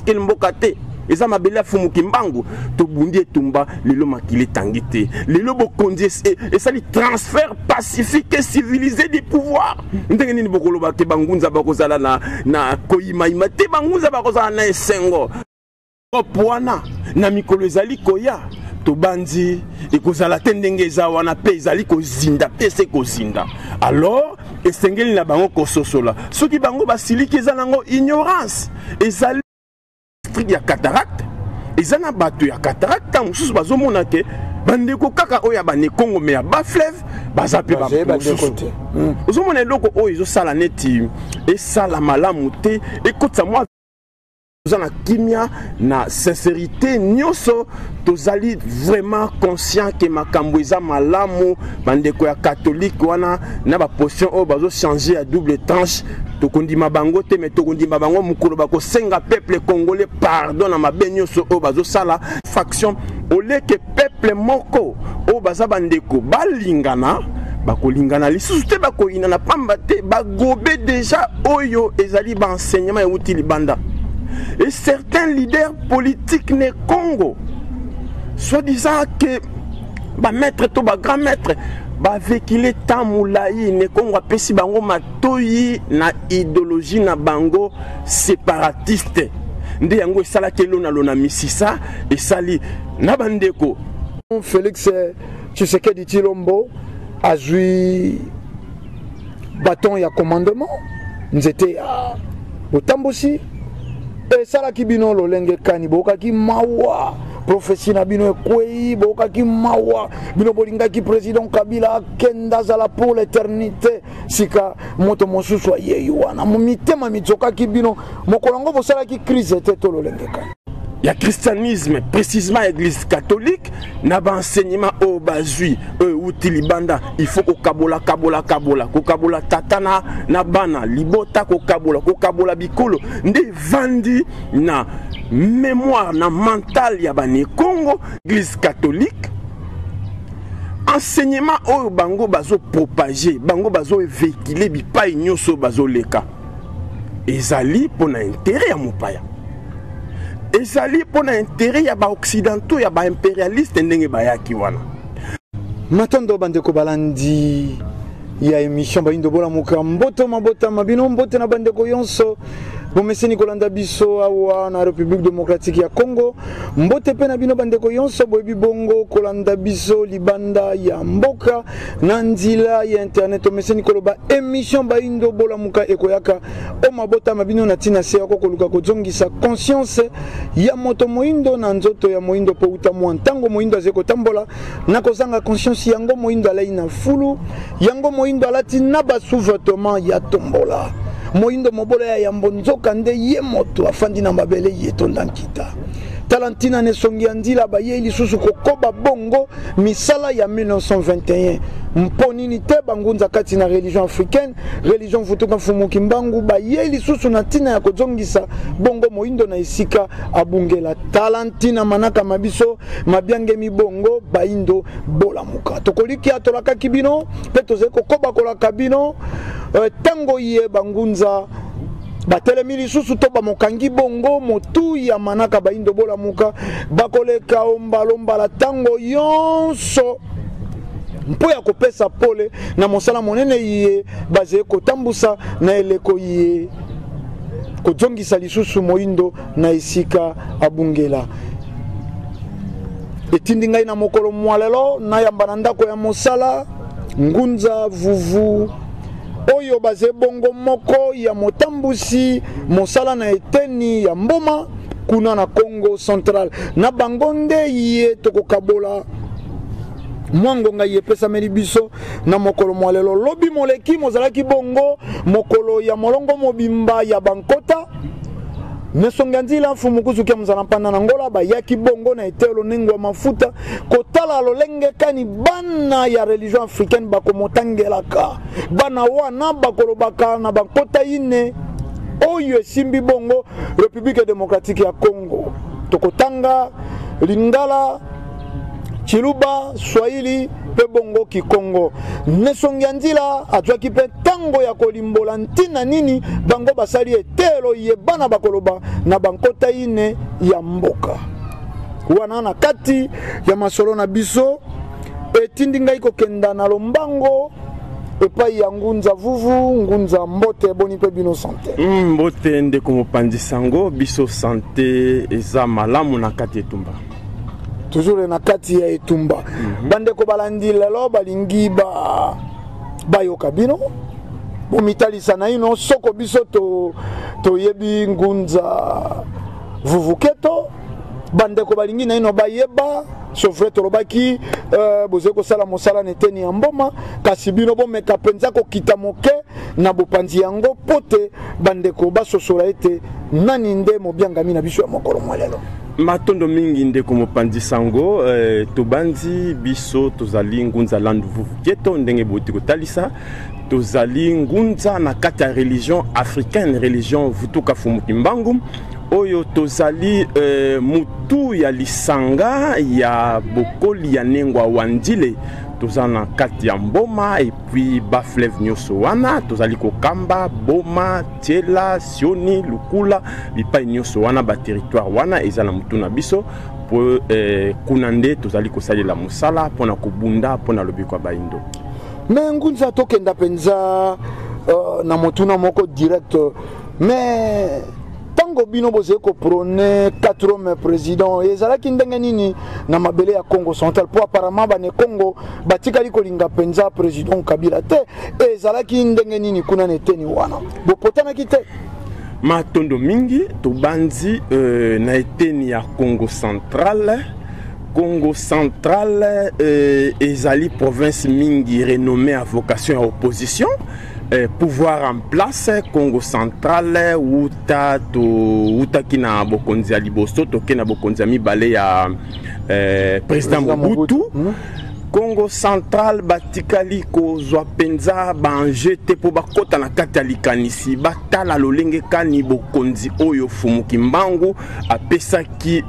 quel mboka te, eza mabele ya Fumu Kimbangu. Tobundi etumba, lelo makili etangi te. Lelo bokonzi esali transfert pacifique et civilisé du pouvoir. Ndenge nini bokoloba ke bangunza bakozala na koyimayima te? Bangunza bakozala na esengo. Europe wana na mikolo ezali koya, tobanzi ekozala te ndenge eza wana, mpe ezali kozinda mpe se kozinda. Alors esengeli na bango kososola. Soki bango basiliki, eza nango ignorance, ezali district ya cataracte, eza na bato ya cataracte. Ntango mosusu bazomona ke bandeko kaka oyo ya Banekongo, me ya bafleuve baza mpe bamosusu. Ozomona eloko oyo ezosala neti esala malamu te, ekotisa mwa toza na kimia na sincérité nyonso. Tozali vraiment conscient ke makambo eza malamu. Bandeko ya catholique wana na baposition oyo bazochange ya double tranche, tokondima bango te, me tokondima bango mokolo bakosenga peuple congolais pardon na mabe nyonso oyo bazosala. Faction oleke peuple moko oyo baza bandeko, balingana, bakolingana lisusu te, bakoyinana pamba te bagobe déjà oyo ezali baenseignement euti libanda. Et certains leaders politiques ne Congo, soi-disant que bamaître to bagrand maître, bavéhicule temps molai, ne Congo apesi bango matoyi na idéologie na bango séparatiste. Nde yango esalaki elonalona misisa esali na bandeko. Félix Tshisekedi Tshilombo azwi bâton ya commandement, nzete ya botambusi. Esalaki bino lolenge kani? Boyokaki mawa, prophétie na bino ekwei? Boyokaki mawa, bino bolingaki président Kabila akenda, azala pour l'éternité. Sika moto mosusu ayei wana, mitema mizokaki bino mokolo yango, bosalaki crise te to lolenge kani? Ya christianisme, précisément église catholique, na baenseignement oyo bazwi oyo euti libanda. Il faut kokabola, kabola, kabola, kokabola tata na bana, libota, kokabola, kokabola bikolo. Nde evandi na mémoire, na mental ya Banekongo. Église catholique, enseignement oyo bango bazopropage, bango bazovéhicule bipai nyonso bazoleka, ezali mpo na intérêt ya mopaya, ezali mpo na intérêt ya baoccidentaux, ya baimpérialiste, ndenge bayaki wana. Matondo bandeko balandi ya émission Bayindo Bolamuka. Mbote mabotama bino, mbote na bandeko nyonso bomeseni kolanda biso awa na République démocratique ya Congo. Mbote mpe na bino bandeko nyonso boyebi bongo kolanda biso libanda ya mboka na nzela ya internet. Tomeseni koloba, émission Bayindo Bolamuka ekoyaka o mabotama bino na ntina se yako koluka kozongisa conscience ya moto moyindo na nzoto ya moyindo, mpo uta mwa ntango moyindo azali kotambola na kozanga conscience. Yango moyindo alai na fulu, yango moyindo alati na basous-vêtement ya tombola. Moyindo mobola ya yambo, nzoka nde ye moto afandi na mabele ye tonda nkita. Tala ntina na esongi ya nzila bayei lisusu kokoba bongo misala ya 1921. Mpo nini te bangunza kati na religion africaine, religion Mfutuka Mfumu Kimbangu, bayei lisusu na ntina ya kozongisa bongo moyindo na esika abungela? Tala ntina manaka ma biso mabiangemi bongo Bayindo Bolamuka. Tokolikia, tolakaki bino mpe tozali kokoba kolaka bino, ntango ye bangunza batelemi lisusu to bamokangi bongo motu ya manaka Bayindo Bolamuka, bakoleka ombalombala ntango nyonso mpo ya kopesa pole na mosala monene ye bazali kotambusa na eleko ye kozongisa lisusu moyindo na esika abungela. Etindi ngai na mokolo mwa lelo nayamba na ndako ya mosala ngunza Vuvu oyo baze bongo moko ya motambusi mosala na eteni ya Mboma kuna na Congo Central. Na bango nde ye tokokabola mwa ngonga ye epesameli biso na mokolo mwa lelo. Lobi moleki mozalaki bongo mokolo ya molongo mobimba ya bankota mesongi ya nzila Mfumu Kuzuki ya mozala mpanda na Ngola. Bayaki bongo na eteyelo Nengwa Mafuta kotala lolenge kani bana ya religion africaine bakomotangelaka. Bana wana bakolobaka na bankota ine oyo esimbi bongo République démocratique ya Congo. Tokotanga lingala, chiluba, swahili. mpe bongo Kikongo. Nesongi ya Nzila azwaki mpe ntango ya kolimbola ntina nini bango basali eteyelo ye bana bakoloba na bankota ine ya mboka. Wana na kati ya masolo na biso etindi ngai kokenda na lombango epai ya Ngunza Vuvu. Ngunza, mbote, boni mpe bino sante? Mbote ndeko mopanzi sango, biso sante eza malamu na kati etumba. Toujours na kati ya etumba. Bandeko balandi lelo balingi ba bayoka bino bomitalisa naino soko biso toyebi Ngunza Vuvuketo. Bandeko balingi naino bayeba sofre tolobaki bozali kosala mosala na eteni ya mboma, kasi bino bomeka mpenza kokita moke na bopanzi yango mpo te bandeko basosola ete nani nde mobiangami na biso ya mokolo mwa lelo. Matondo mingi ndeko mopanzi sango. Tobandi biso tozali Ngunza Landu Vuvu Kieto, ndenge boti kotalisa tozali Ngunza na kati ya religion africaine, religion Vutuka Fumu Kimbangu, oyo tozali mutu ya lisanga ya bokoli ya Nengwa Wandile. Toza na kati ya Mboma et puis bafleuve nyonso wana tozali kokamba Boma, Tiela, Sioni, Lukula, bipai nyonso wana, baterritoire wana eza na mutu na biso po kuna nde tozali kosalela mosala mpona kobunda mpona lobiko ya Bayindo. Me Ngunza, tokenda mpenza na motuna moko direct. Mais ntango bino bozali koprôner 4 hommes président, ezalaki ndenge nini na mabele ya Congo Central? Mpo apparemment bane Congo batikali kolinga mpenza président Kabila te. Ezalaki ndenge nini kuna na eteni wana? Bopotanaki te? Matondo mingi. Tobandi na eteni ya Congo Central. Congo Central ezali province mingi renommée à vocation ya opposition pouvoir en place. Congo Central, wuta toutaki na bokonzi ya liboso, toke na bokonzi ya mibale ya président Mobutu, Congo Central batikali kozwa mpenza baenjeu te mpo bakɔta na kati ya likanisi, batala lolenge kani bokonzi oyo Fumu Kimbangu apesaki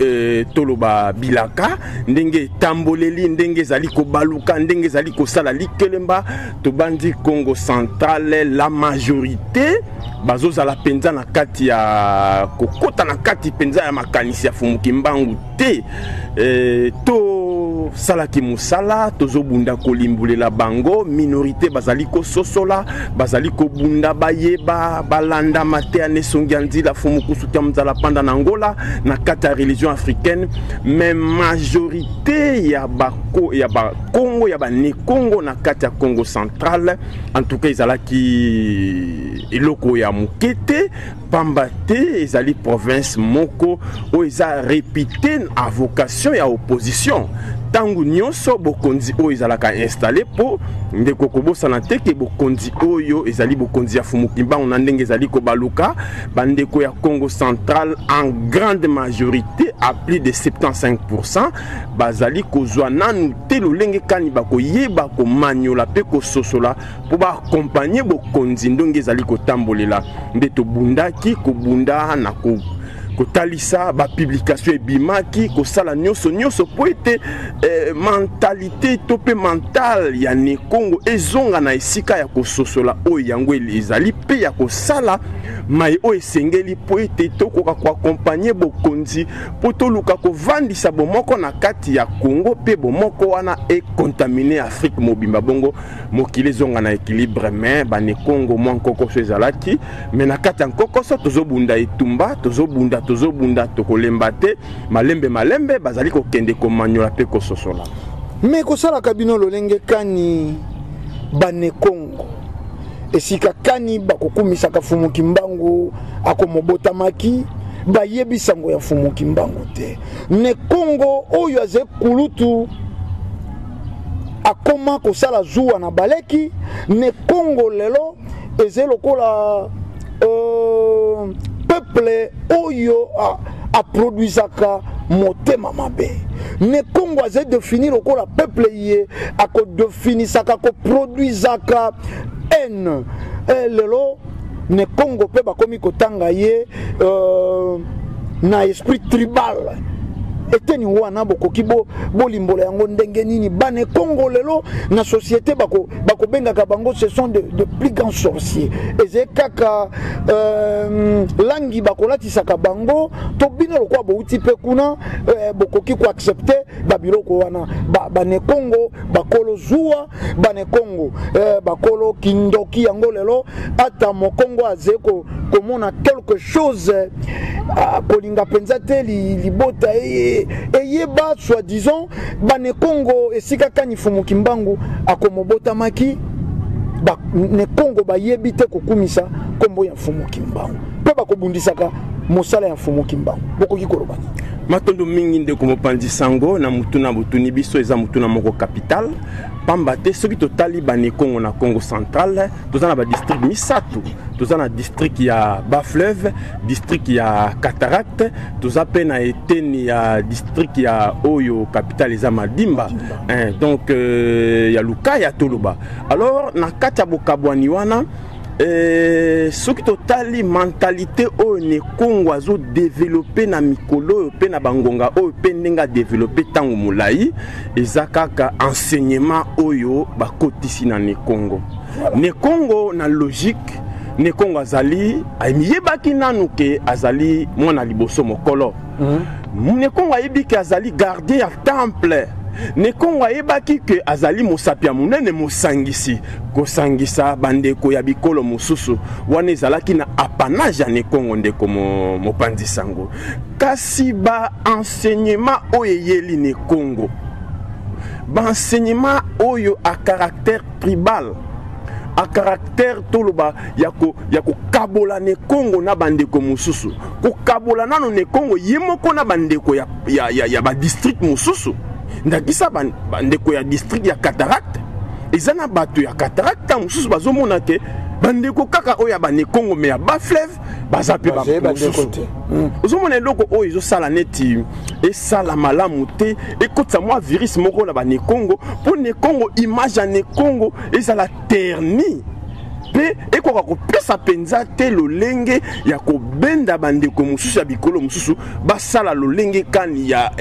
toloba bilaka, ndenge etamboleli, ndenge ezali kobaluka, ndenge ezali kosala likelemba. Tobandi Congo Central, la majorité bazozala mpenza na kati ya kokɔta na kati mpenza ya makanisi ya Fumu Kimbangu te. Tosalaki mosala, tozobunda kolimbulela bango. Minorité bazali kososola, bazali kobunda, bayeba, balanda mateya Nesongi ya Nzila Fumu Kusutia Nzala Panda na Ngola na kati ya religion africaine. Mais majorité ya bako ya Bakongo, ya Banekongo na kati ya Congo Central, en tout cas ezalaki eloko ya moke te, pamba te ezali province moko oyo eza réputée à vocation ya opposition ntango nyonso bokonzi oyo ezalaka installé. Mpo ndeko kobosana te ke bokonzi oyo ezali bokonzi ya Fumu Kimbangu na ndenge ezali kobaluka, bandeko ya Congo Central en grande majorité, à plus de 75, bazali kozwa nanu te lolenge kani bakoyeba komanyola mpe kososola mpo baaccompagner bokonzi ndenge ezali kotambolela. Nde tobundaki kobunda na kotalisa bapublication ebimaki, kosala nyonso nyonso mpo ete mentalité to mpe mental ya Nekongo ezonga na esika ya kososola oyo yango ezali mpe ya kosala mai oyo esengeli mpo ete tokoka koaccompagner bokonzi, mpo toluka kovandisa bomoko na kati ya Congo, mpe bomoko wana econtaminer Afrique mobimba, bongo mokili ezonga na équilibre. Mais Banekongo, mwa nkokoso ezalaki, mais na kati ya nkokoso tozobunda etumba, tozobunda, tozobunda, tokolemba te. Malembe malembe bazali kokende komanyola mpe kososola. Me kosalaka bino lolenge kani Banekongo esika kani bakokumisaka Fumu Kimbangu akomobotamaki, bayebi sango ya Fumu Kimbangu te? Ne Kongo oyo azali kulutu akoma kosala zuwa na baleki. Ne Kongo lelo ezali lokola peuple oyo aproduisaka motema mabe. Ne Kongo azali défini lokola peuple ye akodefinisaka, koproduisaka haine. Lelo ne Kongo mpe bakomi kotanga ye na esprit tribal. Eteni wana bokoki bolimbola yango ndenge nini? Bana Kongo lelo na société bakobengaka bango, ce sont de plus grands sorciers. Ezali kaka langi bakolatisaka bango to bino lokola bouti mpe kuna, bokoki koaccepter babiloko wana? Bana Kongo bakolo zuwa, bana Kongo bakolo kindoki. Yango lelo ata mokongo azali komona quelque chose, kolinga mpenza te libota eyeba soi-disant bana Kongo esika kani Fumu Kimbangu akomobotamaki. Bana Kongo bayebi te kokumisa nkombo ya Mfumu Kimbangu mpe bakobundisaka mosala ya Mfumu Kimbangu. Bokoki koloba nini? Matondo mingi, ndeko mopanzi sango, na mutuna botuni biso. Eza mutuna moko capital, pamba te soki totali banekongo na Congo Central, toza na badistrict misato. Toza na district ya Bas-Fleuve, district ya Cataracte, toza mpe na eteni ya district ya oyo capitale eza Madimba, hein, donc ya Lukaya toloba. Alors na kati ya bokabwani wana, soki totali mentalité oyo Nekongo azodévelopper na mikolo oyo mpe na bangonga oyo mpe ndenge adévelopper ntango molai, eza kaka enseignement oyo bakotisi na Nekongo. Nekongo na logique, Nekongo azali ayebaki nanu ke azali mwana liboso mokolo. Nekongo ayebi ke azali gardien ya temple. Nekongo ayebaki ke azali mosapi ya monene, mosangisi, kosangisa bandeko ya bikolo mosusu. Wana ezalaki na apanage ya Nekongo, ndeko mopanzi sango. Kasi baenseignement oyo eyeli Nekongo, baenseignement oyo a caractère tribal, a caractère toloba ya kokabola Nekongo na bandeko mosusu, kokabola nano Nekongo ye moko na bandeko ya badistrict mosusu, ndakisa bandeko ya district ya Cataracte. Eza na bato ya Cataracte mosusu bazomona ke bandeko kaka oyo ya banekongo, mais ya Bas-Fleuve baza mpe mosusu. Ozomona eloko oyo ezosala neti esala malamu te, ekotisa mwa virus moko na banekongo, mpo Nekongo, image ya Nekongo ezala terni mpe ekoka kopesa mpenza te lolenge ya kobenda bandeko mosusu ya bikolo mosusu basala lolenge kani ya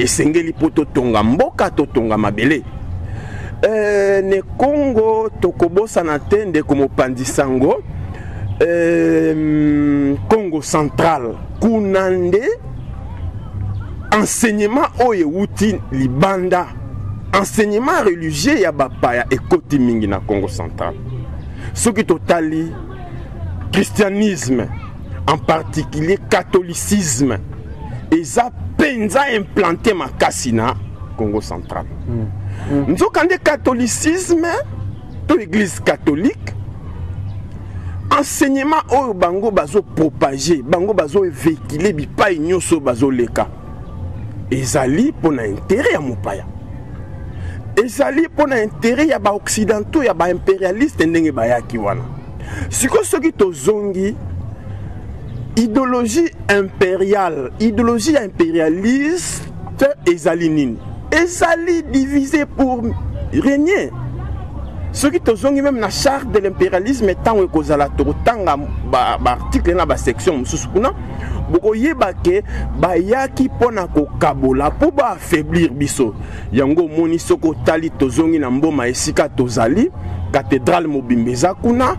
esengeli mpo totonga mboka, totonga mabele. Ne Kongo, tokobosana te, ndeko mopanzi sango, Congo Central kuna nde enseignement oyo ewuti libanda, enseignement religieux ya bapaya ekoti mingi na Congo Central. Soki totali christianisme, en particulier catholicisme, eza mpenza implanté makasi na Congo Central. Nzokande catholicisme to église catholique, enseignement oyo bango bazopropager, bango bazovéhiculer bipai nyonso bazoleka, ezali mpona intérêt ya mopaya, ezali mpona intérêt ya baoccidentaux, ya baimpérialiste, ndenge bayaki wana. Sikoyo soki tozongi idéologie impériale, idéologie ya impérialiste ezali nini? Ezali diviser pour régner. Soki tozongi même na charte de l'impérialisme, ntango ekozala tokotanga baarticle na basection mosusu kuna, bokoyeba ke bayaki mpona kokabola mpo baaffaiblir biso. Yango omoni, soki otali, tozongi na mboma esika tozali, cathédrale mobimba eza kuna,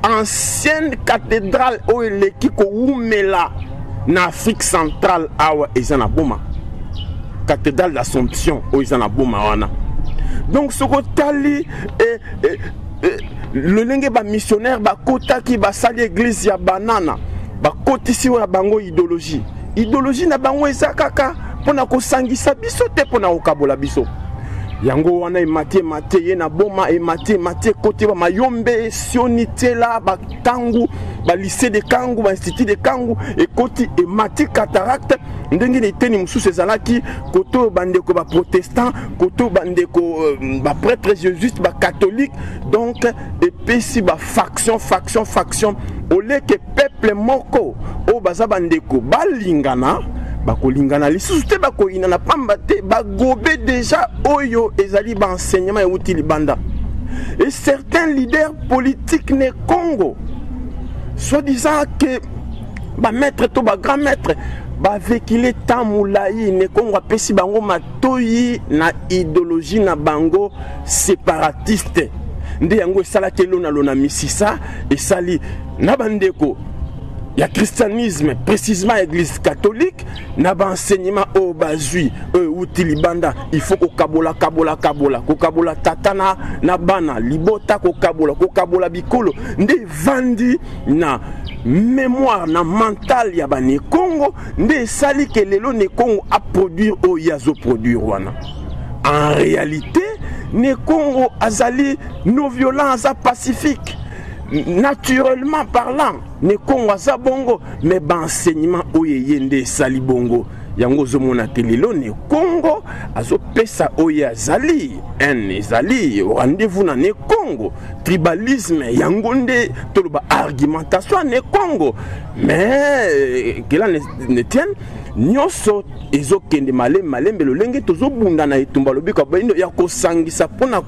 ancienne cathédrale oyo eleki kowumela na Afrique centrale awa eza na Boma, cathédrale d'Assomption oyo eza na Boma wana. Donc soki otali lolenge bamissionnaire bakotaki, basali église ya banana, bakotisi oyo ya bango idéologie. Idéologie na bango eza kaka mpona kosangisa biso te, mpona kokabola biso. Yango wana emati, emati ye na Boma, emati, emati, ekoti bamayombe sioni tiela bakangu, balycée de Kangu, bainstitut de Kangu, ekoti, emati Cataracte. Ndenge na eteni mosusu ezalaki kote oyo bandeko baprotestant, kote oyo bandeko baprêtre jésuite, bacatholique. Donc epesi bafaction, faction, faction. Oleke peuple moko oyo baza bandeko balingana, bakolingana lisusu te, bakoyinana, pamba te bagobe déjà oyo ezali baenseignement euti libanda. Et certains leaders politiques ne Congo, soi-disant que Bamaître to bagrand maître bavekile temps molai, Ne Kongo apesi bango matoi na idéologie na bango séparatiste. Nde yango esalaki elonalona misisa, esali na bandeko ya christianisme, précisément église catholique, na baenseignement oyo bazwi oyo euti libanda. Il faut kokabola, kabola, kabola, kokabola tata na bana, libota, kokabola, kokabola bikolo. Nde evandi na mémoire, na mental ya bane Kongo, nde esali ke lelo Ne Kongo aproduire oyo ye azoproduire wana. En réalité, Ne Kongo azali non violent, aza pacifique naturellement parlant. Ne Kongo aza bongo, mais baenseignement oyo eye nde esali bongo. Yango ozomona te lelo Ne Kongo azopesa oyo azali n ezali rendez-vous na Ne Kongo. Tribalisme yango nde toloba argumentation ya Ne Kongo, mais kela ne tienne nyonso ezokende malembe malembe. Lolenge tozobunda na etumba lobiko bayindo ya kosangisa mpona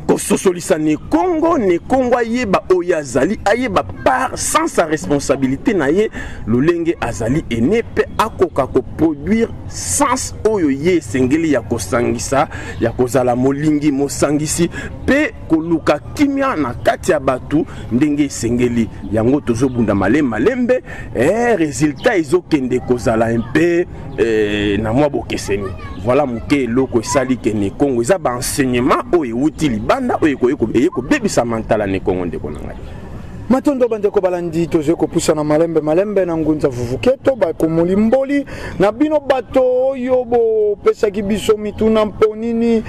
kososolisa Ne Kongo, Ne Kongo ayeba oyo azali, ayeba par sans sa responsabilité na ye lolenge azali ene, mpe akoka koproduire sens oyo ye esengeli ya kosangisa, ya kozala molingi, mosangisi mpe koluka kimia na kati ya bato ndenge esengeli. Yango tozobunda malembe malembe, résultat ezokende kozala mpe na mwa bokeseni. Voilà moke eloko esali ke Ne Kongo eza baenseignement oyo ewuti libanda oyo eye kobebisa mental ya Ne Kongo, ndeko na ngai. Matondo bandeko balandi, tozwi kopusana malembe malembe na ngunza vuvuketo bakomoli mboli na bino. Bato oyo bopesaki biso mituna mpo nini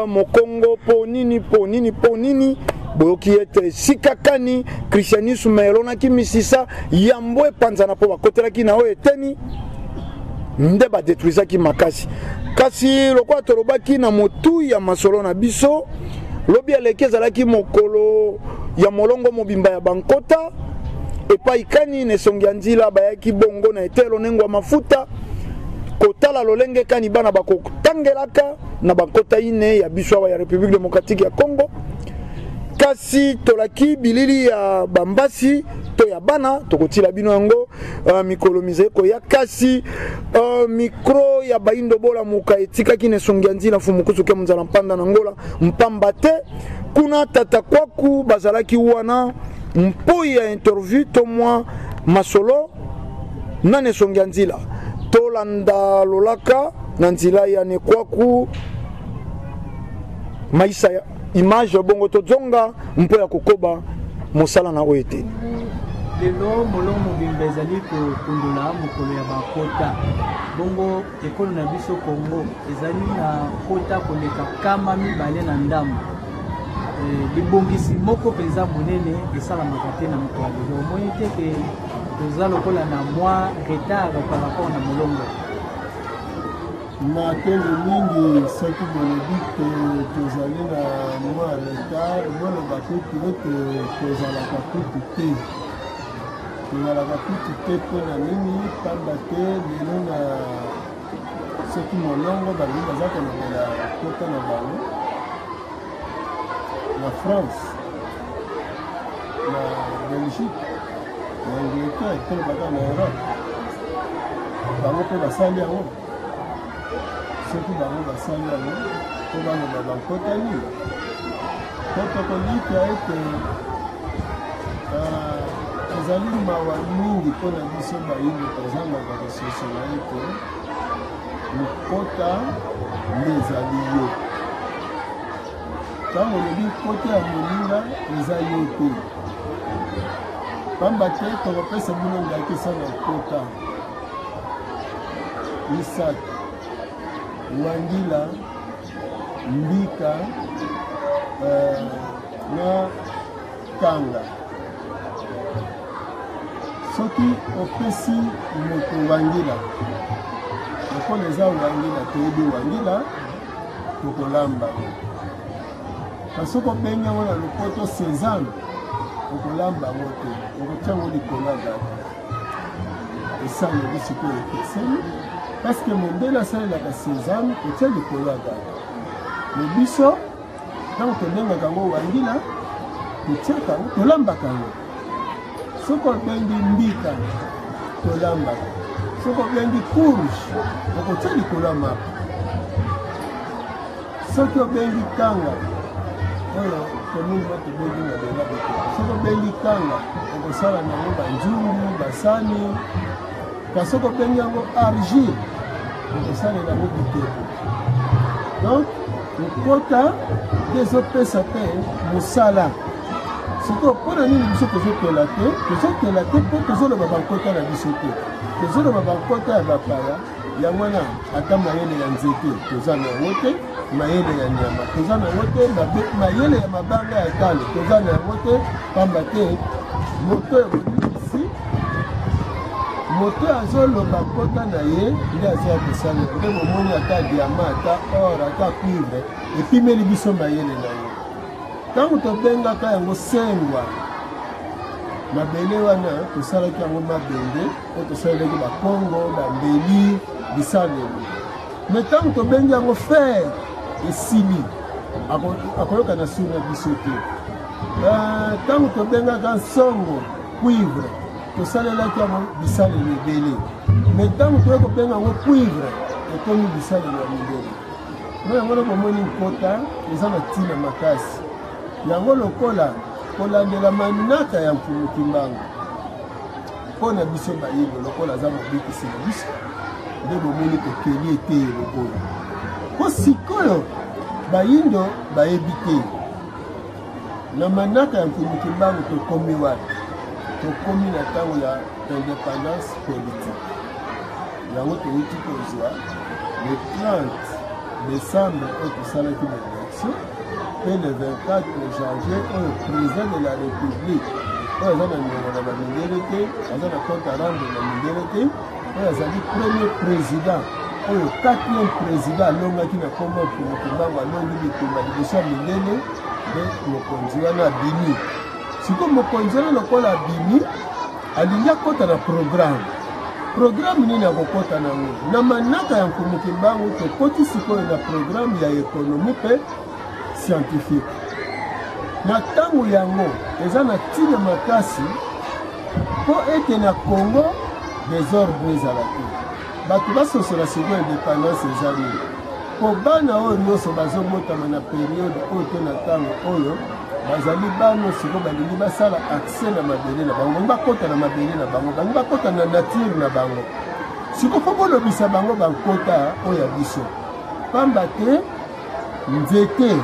mokongo, mpo nini, mpo nini, mpo nini, boyoki ete esika kani christianisme elonaki misisa yambo epanzana mpo bakotelaki na oyo eteni nde badetruisaki makasi. Kasi lokola tolobaki na motu ya masolo na biso, lobi eleki ezalaki mokolo ya molongo mobimba ya bankota, epai kani na esongi ya nzila bayaki bongo na etelo nengo ya mafuta kotala lolenge kani bana bakotangelaka na bankota ine ya biso awa ya République démocratique ya Congo. Kasi tolaki bilili ya bambasi to ya bana, tokotila bino yango mikolo mizali koya. Kasi micro ya Bayindo Bolamuka etikaki na esongi ya nzila Mfumukusu ke Monzala Mpanda na Ngola mpamba te kuna tata Kwaku bazalaki wana mpo ya interview to mwa masolo na esongi ya nzila. Tolanda lolaka na nzela ya Nekwaku maisa ya image, bongo tozonga mpo ya kokoba mosala na oyo eteni. Lelo molongo mobimba ezali kokundola mokolo ya bakota. Bongo ekolo na biso Congo ezali na kota koleka 200 na ndambo. Libongisi moko mpenza monene esalamaka te na mokolo ya lelo. Omoni te ke toza lokola na mwa retard par rapport na molongo? Matondo mingi. Soki bolobi te tozali na mwa retard, boloba kutu ete tozalaka kutu te, tozalaka kutu te. Mpona nini? Pamba te lelo na soki molongo balingi baza kolobela kota na bango na France, na Belgique, na Angleterre, tolobaka na Europe, bango mpe basali yango. Soki bango basali yango mpo baloba bankota nini, mpo tokolika ete ezali mawa mingi mpona biso bayindo tozangaka kososola ete nkota nde ezali yo. Ntango olobi nkota ya moninga, eza yo te, pamba te tokopesa bino ndakisa na nkota misato: wangila, mbika na kanga. Soki opesi moto wangila, lokola eza wangila, toyebi wangila, tokolamba. Kasi soki obengi yango na lopoto sésame, okolamba yango te, okotia yango likolo ya gâteau. Esaleli sikoyo ekeseni, parce que mondele asalelaka sésame kotia likolo ya gâteau, mais biso ntango tobengaka yango wangila, totiaka yango, tolambaka yango. Soki obengi mbika, tolambaka. Soki obengi courge, okotia likolo ya mapa. Soki obengi kanga, oyo commune mo tobengi mabela bete. Soki obengi kanga, okosala nango banzungu, basani. Kasi soki obengi yango argile, okosalela yango bitebo. Donc, nkota nde ezopesa mpe mosala. Sikoyo mpo na nini biso tozotela te? Tozotela te mpo tozoloba bankota na biso te, tozoloba bankota ya bapaya. Yango wana ata mayele ya nzete toza na yango te, mayele ya nyama toza na yango te, mayele ya mabanga ya talo toza na yango te, pamba te moto ya bolibisi, moto azoloba nkota na ye nde aza ya kosalela. Nde bomoni ata diama, ata or, ata cuivre epimeli biso mayele na ye. Ntango tobengaka yango sengwa, mabele wana tosalaki yango mabende oyo tosalelaki bakongo, bambeli, bisalelo. Me ntango tobengi yango fer, esili, akoyoka na suri na biso te. Ntango tobengaka nsongo cuivre, tosalelaki yango bisalelo ebele. Me ntango toyei kobenga yango cuivre, ekomi bisalelo ya mindele. Mpo yango wana bomoni nkota eza na ntina makasi. Yango lokola kolandela manaka ya Mfumu Kimbangu mpo na biso bayindo, lokola aza mobikisi na biso, nde bomoni tokeli eteyelo oyo. Mpo sikoyo bayindo bayebi te na manaka ya Mfumu Kimbangu tokomi wapi. Tokomi na ntango ya independance politique. Yango touti kozwa le 30 décembre oyo tosalaki baélection, mpe le 24 janvier oyo président de la République oyo aza na niongo na bamindele te, aza na compte à rendre na mindele te, oyo azali premier président, oyo quatrième président alongaki na nkombo Mfumu Kimbangu, alongi bitumba liboso ya mindele, nde mokonzi wana abimi. Sikoyo mokonzi wana lokola abimi, alingi akota na programme. Programme nini akokota nango? Na manaka ya Mfumu Kimbangu tokoti sikoyo na programme ya ekonomi mpe scientifique. Na ntango yango eza na ntina makasi mpo ete na Congo desordre ezala te, bato basosola sikoyo independance eza nini, mpo bana oyo nyonso bazobotama na periode oyo to na ntango oyo bazali bana sikoyo balingi basala accès na mabele na bango, balingi bakota na mabele na bango, balingi bakota na nature na bango. Sikoyo mpo bolobisa bango bankota oyo ya biso, pamba te nzete,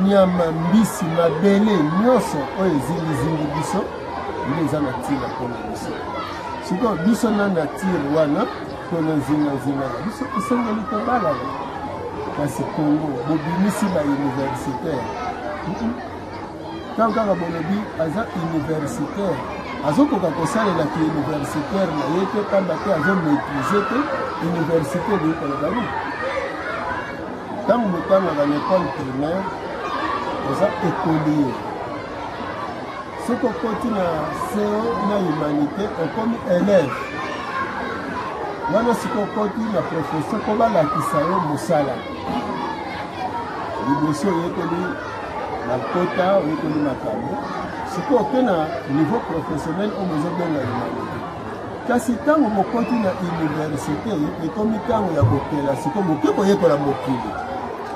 nyama, mbisi, mabele nyonso oyo ezingizingi biso nde eza na ntina mpona biso. Sikoyo biso na nature wana to na nzinganzinga na biso esengeli tobalana. Kasi Congo bobimisi ba universitaire, ntango kaka bolobi aza universitaire, azokoka kosalela ki universitaire na ye te, pamba te azomaîtrise te université. Elingi koloba nini? Ntango botangaka na école primaire, oza écolier. Soki okoti na CO na humanité, okomi élève. Wana sikoyo okoti na profession mpo balakisa yo mosala. Liboso oyekoli bakota, oyekoli makambo, sikoyo oke na niveau professionnel oyo bozobenga humanité. Kasi ntango bokoti na université, ekomi ntango ya kokela. Sikoyo boke koyekola mokili,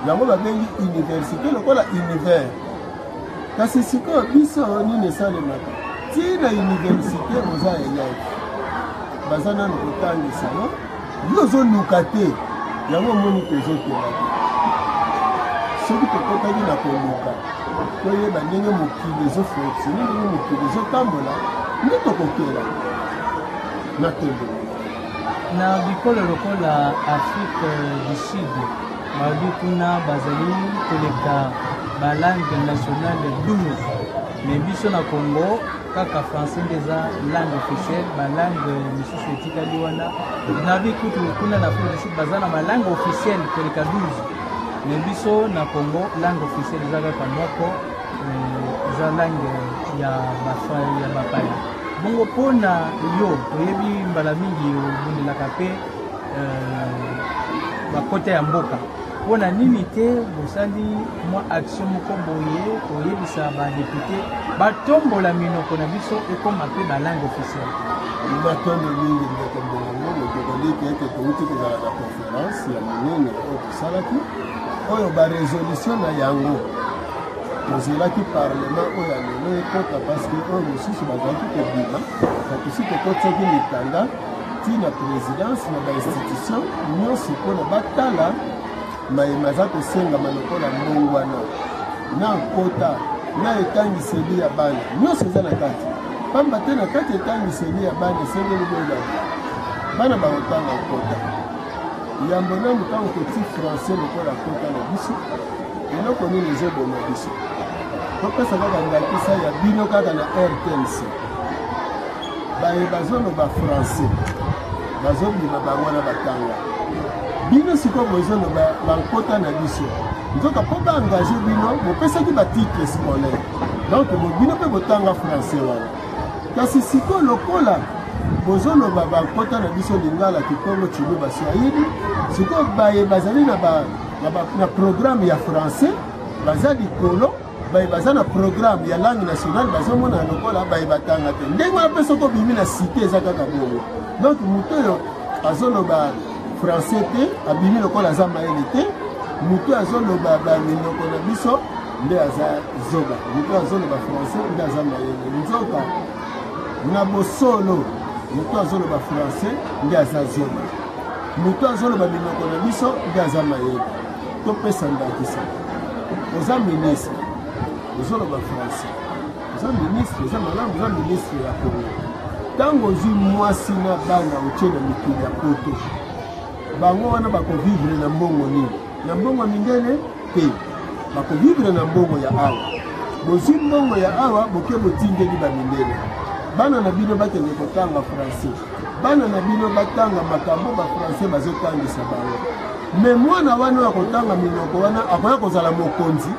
yango babengi université lokola univers. Kasi sikoyo biso nini esalemaka? Ti na université oza élève, baza nano kotangisa yo, yo ozoluka te. Yango omoni tozotela te. Soki tokotaki na koluka toyeba ndenge mokili ezofonctionne, ndenge mokili ezotambola, nde tokokela na tondo. Na bikolo lokola Afrique du Sud, balobi kuna bazali koleka balangue nationale 12, mais biso na Congo kaka français nde eza langue officielle, balangue misusu etikali wana. Nabi kutu kuna na Afrique du Sud baza na balangue officielle koleka 12, mais biso na Congo langue officielle eza kaka moko, eza langue ya bapaya. Bongo mpona yo, toyebi mbala mingi obundelaka mpe bakota ya mboka. Mpo na nini te bosali mwa action moko boye koyebisa ba depute batombola minoko na biso ekoma mpe ba langue officielle? Matondo mingi ndeko Mbongo. Tokoliki ete touti kozala na conference ya monene oyo tosalaki, oyo ba resolution na yango tozelaki parlement oyo ya lelo ekota, parce que oyo mosusu bazalaki kobima, kasi tokotisaki mikanda ti na présidence na bainstitution nyonso mpona batala mayema aza kosengama lokola mbongwana na nkota na etangiseli ya bana nyonso eza na kati. Pamba te na kati etangiseli ya bana esengeli boyeba bana bakotanga nkota yambo nanu. Ntango toti français lokola nkota na biso, eloko nini ezoboma biso? Topesa kaka ndakisa ya bino kaka na RTNC. Baye bazoloba français bazobima, bango wana batanga. Bino sikoyo bozoloba bankota na biso, nzoka mpo baengage bino bopesaki batitre scolaire, donc bino mpe botanga français wana. Kasi sikoyo lokola bozoloba bankota na biso, lingala, kikongo, tshiluba, swahili, sikoyo baye bazali na, ba, na, ba, na programme ya français baza likolo, baye baza na programme ya langue nationale bazomona lokola baye batanga te. Ndenge wana mpe soki obimi na cité, eza kaka bongo. Donc moto oyo azoloba français te abimi lokola aza mayele te, moto azoloba baminoko na biso nde aza zoba, moto azoloba français nde aza mayele. Nzoka na bosolo, moto azoloba français nde aza zoba, moto azoloba minoko na biso nde aza mayele. Topesa ndakisa: oza ministre, ozoloba français, oza ministre, eza malamu, oza ministre ya Congo. Ntango ozwi mwasi na bana, otie na mikili ya poto, bango wana bakovivre na mbongo nini? Na mbongo ya mindele te, bakovivre na mbongo ya awa. Bozwi mbongo ya awa, boke botindeli bamindele, bana na bino bakende kotanga français, bana na bino batanga makambo bafrançais bazotangisa bango. Me mwana wana oyo akotanga minoko wana akoya kozala mokonzi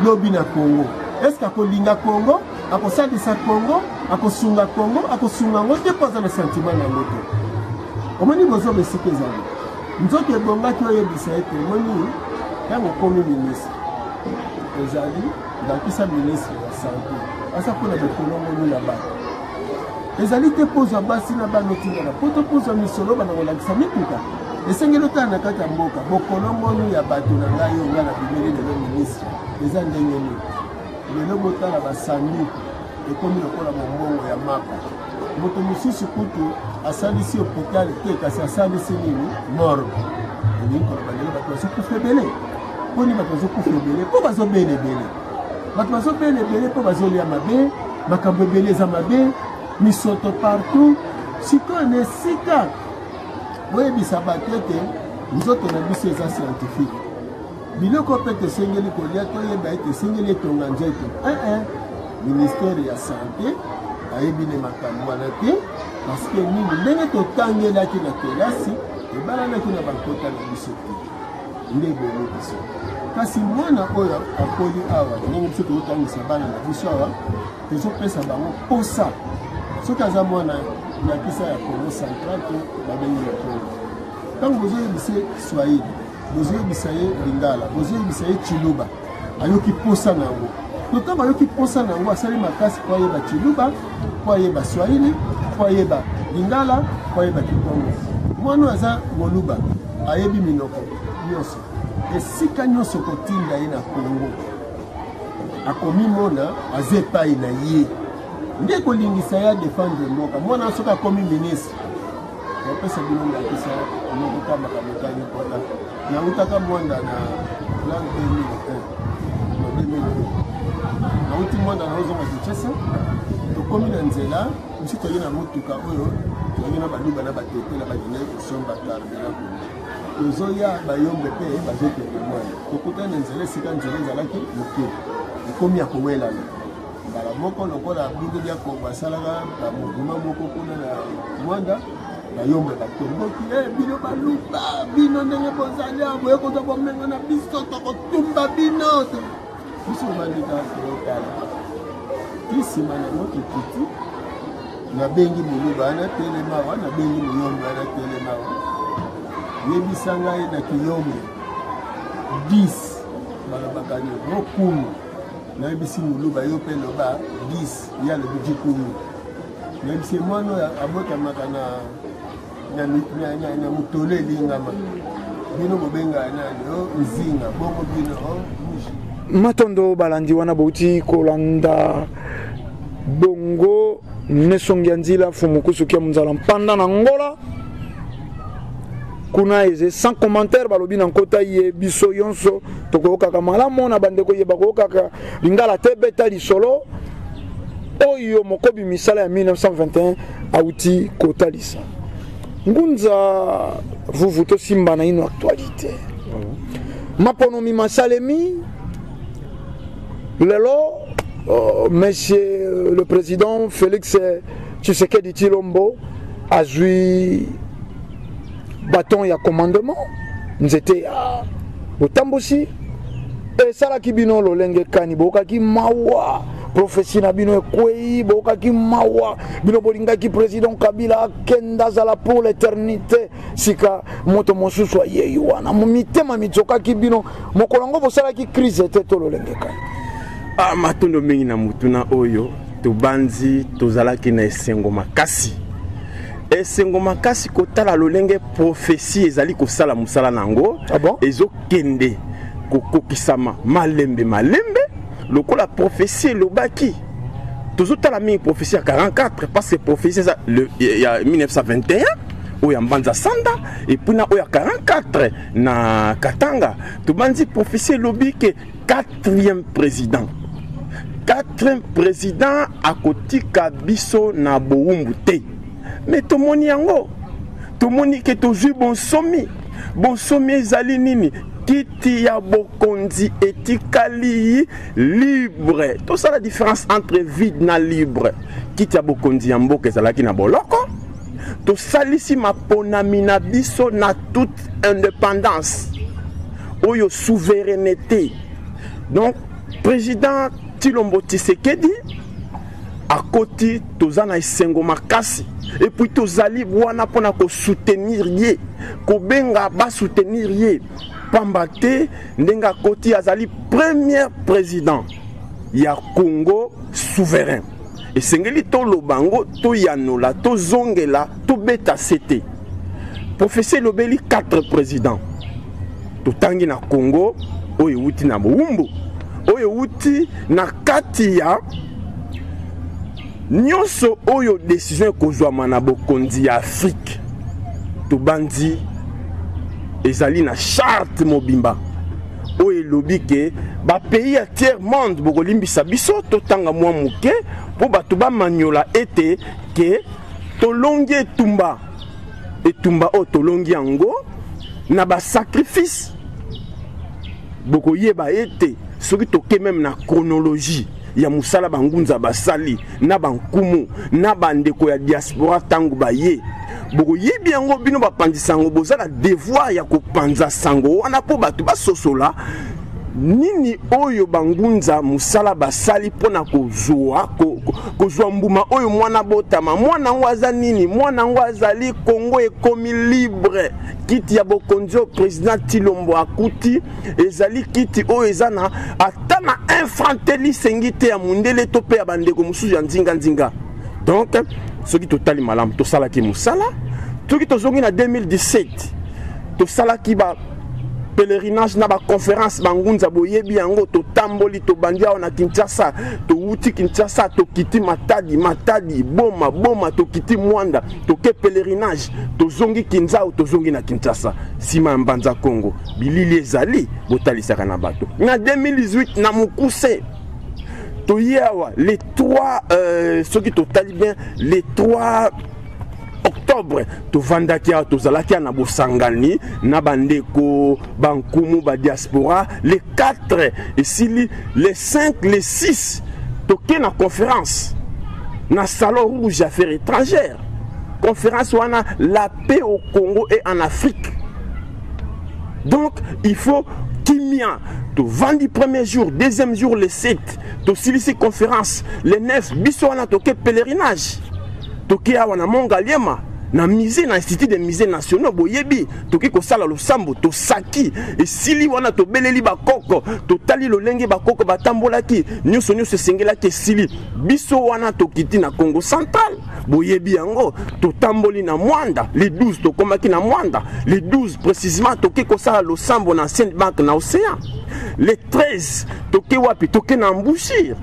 lobi na Congo. Eske akolinga Congo? Akosalisa Congo? Akosunga Congo? Akosunga yango te, mpo aza na sentiment na yango te. Omoni bozoba esika ezali. Nzoto ebongaki oyebisa ete omoni, ntango okomi ministre, ozali ndakisa ministre ya sante, aza mpona bokolongono ya bato. Ezali te mpo ozwa basi na bana otinda na poto, mpo ozwa misolo bana kolakisa mituka. Esengeli otala na kati ya mboka bokolongono ya bato na ngai oyo ngai nabimeli lelo ministre eza ndenge nini. Lelo botala basanduku ekomi lokola mombongo ya mapa. Moto mosusu kutu asalisi hôpital te, kasi asalisi nini? Morgue. Elingi koloba lelo bato bazokufa ebele. Mponi bato bazokufa ebele? Mpo bazobela ebele. Bato bazobela ebele mpo bazolia mabe, makambo ebele eza mabe, misoto partout. Sikoyo na esika boyebisa bato ete nzoto na biso eza scientifique, biloko mpe tosengeli kolia, toyeba ete esengeli etonga nzoto, ee ministère ya sante ayebi ne makambo wana te. Parce que nini? Ndenge totangelaki na kelasi ebalanaki na bakota na biso te, nde ebomi biso. Kasi mwana oyo akoli awa, ndenge biso tozotangisa bana na biso awa, tozopesa bango posa. Soki aza mwana ndakisa ya Congo central to babengi na Congo, ntango bozoyebisa ye swahili, bozoyebisa ye lingala, bozoyebisa ye tshiluba, ayoki posa na yango. To ntango ayoki posa na yango, asali makasi mpo ayeba tshiluba, mpo ayeba swahili, mpo ayeba lingala, mpo ayeba kikongo. Mwana oyo aza moluba, ayebi minoko nyonso. Esika nyonso kotinda ye na Kongo, akomimona aza epai na ye, nde kolingisa ye adefendre mboka. Mwana soki akomi ministre, napesa bino ndakisa moko ka makambo etali mpona nautaka Mwanda na l'an 2001 na 2002. Nauti Mwanda, naozonga Kinshasa. Tokomi na nzela, biso toyei na motuka oyo toyei na baluba na batetela, bakendaki kosomba carburant kuna. Tozoya, bayombe mpe bazokende Mwanda. Tokutani na nzela, esika nzela ezalaki moke, ekomi ya kowelana. Mbala moko, lokola bundu dia Kongo asalaka bamouvement moko kuna na Mwanda, bayombe batomboki: e bino baluba, bino ndenge bozali awa, boye kozwa bomengo na biso, tokotumba bino. Biso bandika totala ti nsima nango, tokiti. Nabengi moluba wana: telema awa. Nabengi moyombe wana: telema awa, yebisa ngai na kiyombe. 10 balobaka nini o kumi. Nayebisi moluba yo mpe loba 10, ye alobi dikumi. Nayebisi ye mwana oyo abotamaka na na motolo elingama, bino bobengaka nani? O nzinga bongo bino o muji. Matondo balandi wana bouti kolanda bongo nesongi ya nzila fumukusu kia munzala mpanda na ngola kuna eze sans commentaire. Balobi na nkota ye biso yonso tokoyokaka malamu na bandeko ye bakoyokaka lingala te. Beta lisolo oyo mokobi misala ya 1921 auti kotalisa ngunza vuvu. Tosimba na ino actualité, maponomi masalemi lelo. Monsieur le président Félix Tshisekedi Tshilombo azwi bâton ya commandement, nzete ya botambusi. Esalaki bino lolenge kani? Boyokaki mawa, prophétie na bino ekwei? Boyokaki mawa, bino bolingaki président Kabila akenda, azala pour l'éternité. Sika moto mosusu ayei wana, mitema mizokaki bino mokolo yango? Bosalaki crise te to lolenge kani? Ah, matondo mingi na motuna oyo. Tobanzi tozalaki na esengo makasi, esengo makasi kotala lolenge prophétie ezali kosala mosala na yango. Ah bon? Ezokende kokokisama malembe malembe lokola prophétie elobaki. Tozotala mingi prophétie ya 44, parce que prophétie eza ya 1921 oyo ya Mbanza Sanda, et puis na oyo ya 44 na Katanga. Tobanzi prophétie elobi ke quatrième président, quatrième président akotika biso na bowumbu te. Me tomoni yango, tomoni ke tozwi bonsomi. Bonsomi ezali nini? Kiti ya bokonzi etikali libre. Tosala différence entre vide na libre. Kiti ya bokonzi ya mboka ezalaki na boloko. Tosalisi maponami na biso na toute indépendance oyo souveraineté. Donc président Tshilombo Tshisekedi akoti, toza na esengo makasi, et puis tozali wana mpona kosoutenir ye, kobenga basoutenir ye, pamba te ndenge akoti, azali premier président ya Congo souverain. Esengeli toloba yango, toyanola, tozongela, tobeta sete. Professeur elobeli 4 présidents totangi na Congo oyo ewuti na bowumbu, oyo ewuti na kati ya nyonso oyo décision ekozwama na bokonzi ya Afrique. Tobandi ezali na charte mobimba oyo elobi ke bapays ya tiers monde bokolimbisa biso. Totanga mwa moke mpo bato bamanyola ete ke tolongi etumba. Etumba oyo tolongi yango na basacrifice. Bokoyeba ete soki toke même na chronologie ya mosala bangunza basali na bankumu na bandeko ya diaspora, ntango baye, bokoyebi yango. Bino bapanzi sango, boza na devoir ya kopanza sango wana mpo bato basosola nini oyo bangunza mosala basali mpona kozwa mbuma oyo mwana botama. Mwana yango aza nini? Mwana yango azali Kongo ekomi libre. Kiti ya bokonzi oyo président Tshilombo akuti ezali kiti oyo eza na ata na un franc te lisengi te ya mondele to mpe ya bandeko mosusu ya nzinga-nzinga. Donc soki totali malamu, tosalaki mosala. Soki tozongi na 2017, tosalaki ba pèlerinage na baconférence bangunza, boyebi yango. Totamboli, tobandi awa na Kinshasa, towuti Kinshasa, tokiti Matadi, Matadi Boma, Boma tokiti Mwanda, toke pèlerinage, tozongi Kinzau, tozongi na Kinshasa nsima ya Mbanza Congo. Bilili ezali, botalisaka na bato. Na 2018, na mokuse, toye awa les 3, soki totali bien, les 3 octobre, tovandaki awa, tozalaki awa na bosangani na bandeko bankumu badiaspora. Le 4 esili, le 5, le 6 toke na conférence na Salon Rouge, affaires étrangères. Conférence wana, la paix au Congo et en Afrique. Donc il faut kimia. Tovandi premier jour, deuxième jour, le 7 tosilisi conférence, le 9 biso wana toke pèlerinage, toke awa na Mont Ngaliema. Na musée, na Institut des musées nationaux, boyebi, toki kosala losambo, tosaki esili wana, tobeleli bakoko, totali lolenge bakoko batambolaki, nyonso nyonso esengelaki esili. Biso wana tokiti na Congo Central, boyebi yango, totamboli na Mwanda le 12, tokomaki na Mwanda le 12 précisément, toki kosala losambo na ancienne banque na Océan. Le 13 toke wapi? Toke na Embouchure.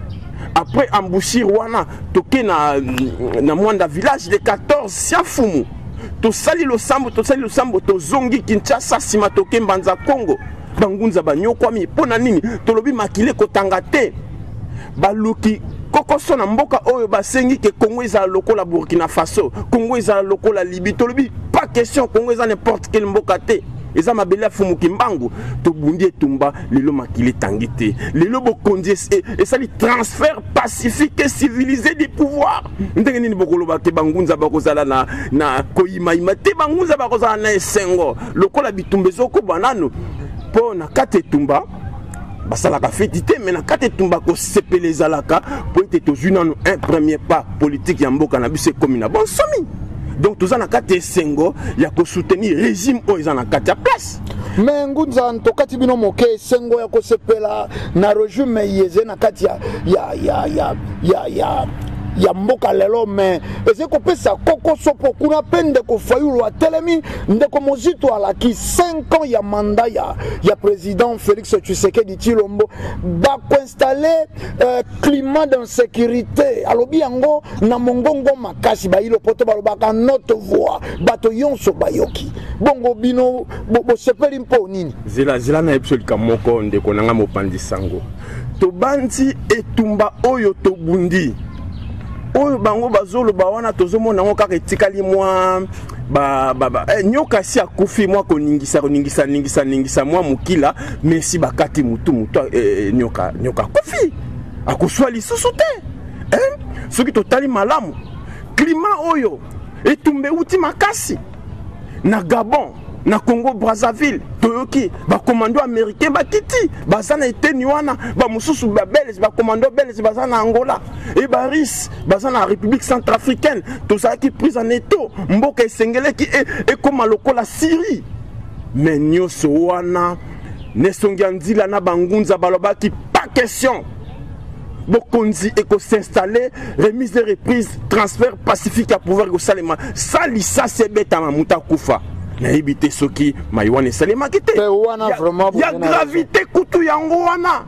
Après Embouchure wana, toke na Mwanda village. Le 14, Siafumu, tosali losambo, tosali losambo, tozongi Kinshasa. Nsima toke Mbanza Congo, bangunza banyokwami. Mpo na nini? Tolobi makili ekotanga te. Baluki kokoso na mboka oyo, basengi ke Congo ezala lokola Burkina Faso, Congo ezala lokola Libye. Tolobi pas question, Congo eza n'importe quel mboka te, eza mabele ya Fumu Kimbangu. Tobundi etumba, lelo makili etangi te. Lelo bokonzi esali transfert pacifique et civilisé du pouvoir. Ndenge nini bokoloba ke bangunza bakozala na koyimayima te? Bangunza bakozala na esengo lokola bitumba ezokoba nanu, mpo na kati etumba basalaka feti te, me na kati etumba kosepela ezalaka, mpo ete tozwi nanu un premier pas politique ya mboka na biso ekomi na bonsomi. Donc toza na kati esengo ya kosoutenir régime oyo eza na kati ya place. Me ngunza, tokati bino moke. Esengo ya kosepela na régime eze na kati ya mboka lelo, me eza kopesa kokoso, mpo kuna mpe ndeko Fayulu atelemi, ndeko Mozito alaki 5 ans ya mandat ya président Félix Tshisekedi Tshilombo, bakoinstalle climat d'insécurité. Alobi yango na mongongo makasi, bayilo poto balobaka haute voix, bato nyonso bayoki. Bongo bino bosepeli mpo nini? Zela, zela, na yebiso likambo moko, ndeko na nga mopanzi sango. Tobandi etumba oyo tobundi, oyo bango bazoloba wana, tozomona yango kaka etikali mwa nyoka si akufi, mwa koningisa, koningisa, ningisa, ningisa mwa mokila, mais si bakati mutu, mutu nyoka akufi, akoswa lisusu te, eh? Soki totali malamu climat oyo, etumba euti makasi na Gabon, na Congo Brazzaville. Toyoki bacommando américain bakiti, baza na eteni wana, bamosusu babelge, bacommando belge baza na Angola, e barusse baza na République centrafricaine. Tozalaki prise en étau, mboka esengelaki ekóma lokola Syrie. Mais nyonso wana, nesongi ya nzila na bangunza balobaki pas question, bokonzi ekosinstalle, remise de reprise, transfert pacifique ya pouvoir ekosalema sa lisasi ebetama, moto akufa. Nayebi te soki mai wana esalemaki te. Ya gravité kutu yango wana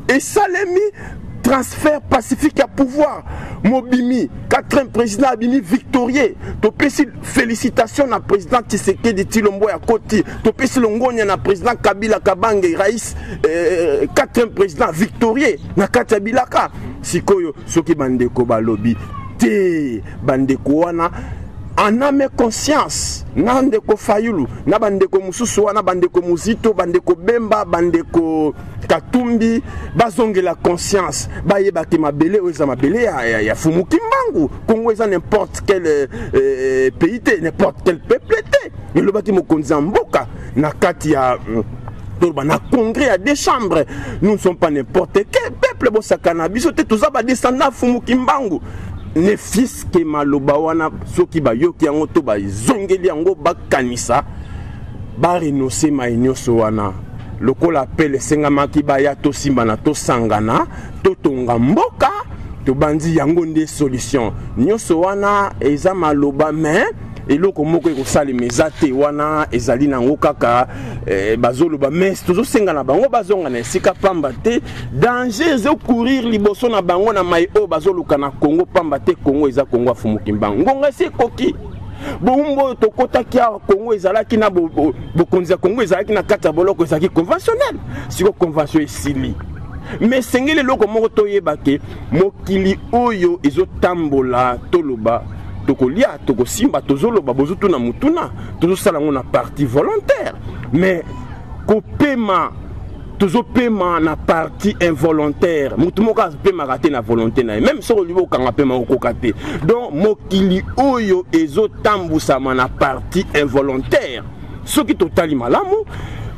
esalemi, transfert pacifique ya pouvoir. Mobimi quatrième président abimi victorieux. Topesi félicitation na président Tshisekedi Tshilombo ya koti, topesi longonya na président Kabila Kabange rais, quatrième président victorieux na kati ya bilaka. Sikoyo soki bandeko balobi te, bandeko wana en âme conscience na ndeko Fayulu na bandeko mosusu wana, bandeko Muzito, bandeko Bemba, bandeko Katumbi, bazongela conscience, bayebaki mabele oyo eza mabele ya Fumu Kimbangu. Kongo eza n'importe quel pays te, n'importe quel peuple te. Elobaki mokonzi ya mboka na kati ya toloba na congrès ya deux chambres: nous ne sommes pas n'importe quel peuple, bosakana biso te, toza badescendant Fumu Kimbangu. Ne fût-ce que maloba wana, soki bayoki yango to bazongeli yango, bakanisa, barenonce mai nyonso wana. Lokola appel esengamaki, baya, tosimbana, tosangana, totonga mboka, tobandi yango nde solution. Nyonso wana eza maloba, mais eloko moko ekosalema eza te. Wana ezali nango kaka bazoloba, mais tozosenga na bango bazonga na esika, pamba te danger ezocourir liboso na bango na mai oyo bazoluka na Congo, pamba te Congo eza Congo ya Fumu Kimbangu. Ngonga esi ekoki. Bowumbu oyo tokɔtaki awa, Congo ezalaki na bokonzi ya Congo ezalaki na kati ya boloko, ezalaki conventionnel. Sikoyo convention esili, mais esengeli eloko moko toyeba ke mokili oyo ezotambola. Toloba, tokolia, tokosimba, tozoloba, bozotuna mutuna, tozosala yango na partie volontaire, mais kopema, tozopema na partie involontaire. Motu moko apemaka te na volonté na ye, même soki olingi okanga pema, okoka te. Donc mokili oyo ezotambusama na partie involontaire. Soki totali malamu,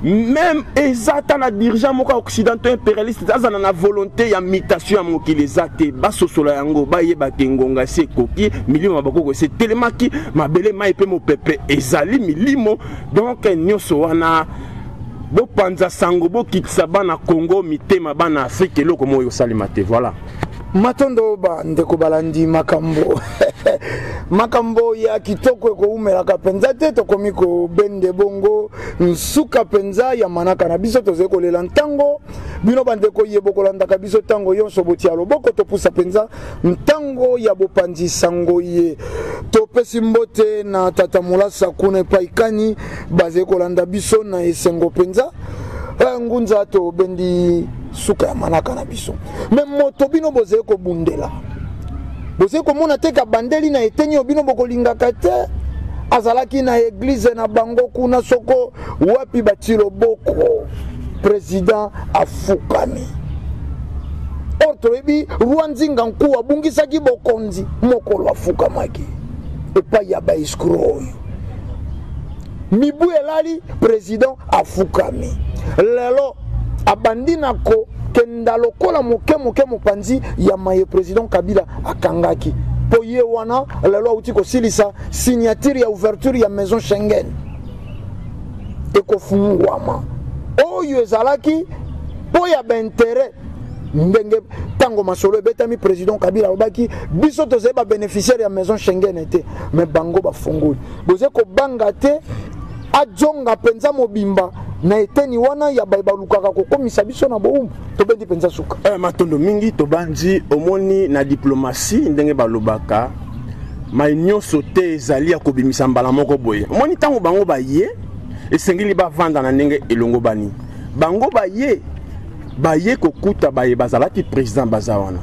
Même eza ata na dirigeant moko ya occidentaux impérialiste azala na volonté ya mutation ya mokili eza te. Basosola yango, bayeba ke ngonga esi ekoki, milimo ya bakoko esi etelemaki, mabele, mai mpe mopepe ezali milimo. Donc nyonso wana bopanza sango, bokitisa bana Congo mitema, bana Afrique, eloko moko ekosalema te. Voilà. Matondo bandeko balandi makambo makambo ya kitoko ekoumelaka mpenza te. Tokomi kobende bongo nsuka mpenza ya manaka na biso. Tozali kolela ntango bino bandeko ye bokolandaka biso ntango yonso, botia loboko topusa mpenza ntango ya bopanzi sango ye. Topesi mbote na tata Molasa kuna epai kani bazali kolanda biso na esengo mpenza. Ngunza, tobendi suka ya manaka na biso. Me moto bino bozali kobundela, bozali komona te kabandeli na eteni oyo bino bokolingaka te, azalaki na église na bango kuna soko wapi, bati loboko, président afukami. Or toyebi roi Nzinga Nkuwu abungisaki bokonzi mokolo afukamaki epai ya baescrocs oyo. Mibu elali, président afukami. Lelo abandi na kokenda lokola moke moke mopanzi ya maye président Kabila akangaki mpo ye wana. Lelo auti kosilisa signature ya ouverture ya maison Schengen ekofungwama, oyo ezalaki mpo ya baintérêt. Ndenge ntango masolo ebetami, président Kabila alobaki biso tozali babénéficiaire ya maison Schengen te, me bango bafungoli. Bozali kobanga te ajonga mpenza mobimba na eteni wana ya baye balukaka kokomisa biso na bowumbu? Tobendi mpenza suka. Matondo mingi. Tobandi, omoni na diplomatie ndenge balobaka, mai nyonso te ezali ya kobimisa mbala moko boye. Omoni ntango bango baye, esengeli bavanda na ndenge elongo bani. Bango baye, baye kokuta baye bazalaki président baza wana.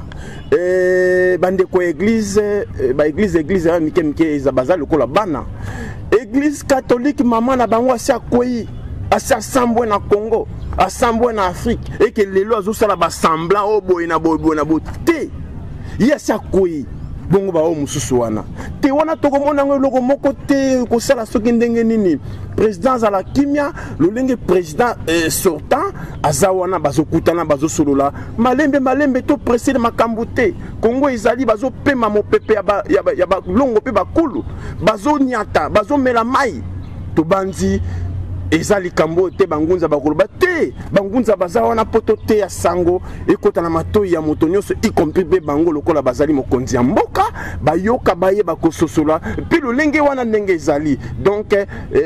Bandeko ya église, baéglise, église ya mike mike eza baza lokola bana. Église catholique, mama na bango asi akwei, asi asambwe na Congo, asambwe na Afrique, eke lelo azosala basemblant oyo boye na boye, boye na boye te, ye asi akwei. Bongo baoyo mosusu wana te, wana tokomona yango eloko moko te kosala. Soki ndenge nini président azala kimia, lolenge président sortant aza wana, bazokutana, bazosolola malembe malembe, to presser makambo te. Kongo ezali, bazopema mopepe ya balongo mpe bakulu, bazonyata, bazomela mai. Tobanzi eza likambo oyo te bangunza bakoloba te. Bangunza baza wana mpo toteya sango ekota na matoi ya moto nyonso, y compris mpe bango lokola bazali mokonzi ya mboka, bayoka, bayeba kososola mpe lolenge wana ndenge ezali. Donc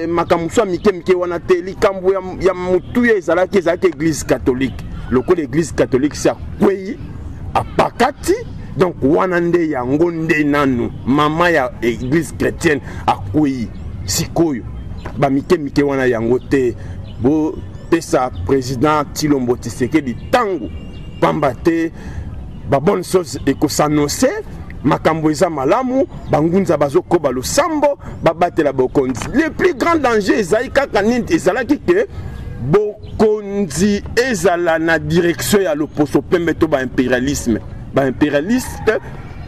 makambo mosusu ya mike mike wana te. Likambo ya motuya ezalaki église catholique. Lokola église catholique si akwei, apakati, donc wana nde yango nde nanu mama ya église chrétienne akwei. Sikoyo bamike mike wana yango te. Bopesa président Tshilombo Tshisekedi ntango, pamba te babonne chose ekos'annoncer, makambo eza malamu. Bangunza bazokoba losambo, babatela bokonzi. Le plus grand danger ezali kaka nini? Ezalaki ke bokonzi ezala na direction ya loposo pembe to baimpérialisme, baimpérialiste,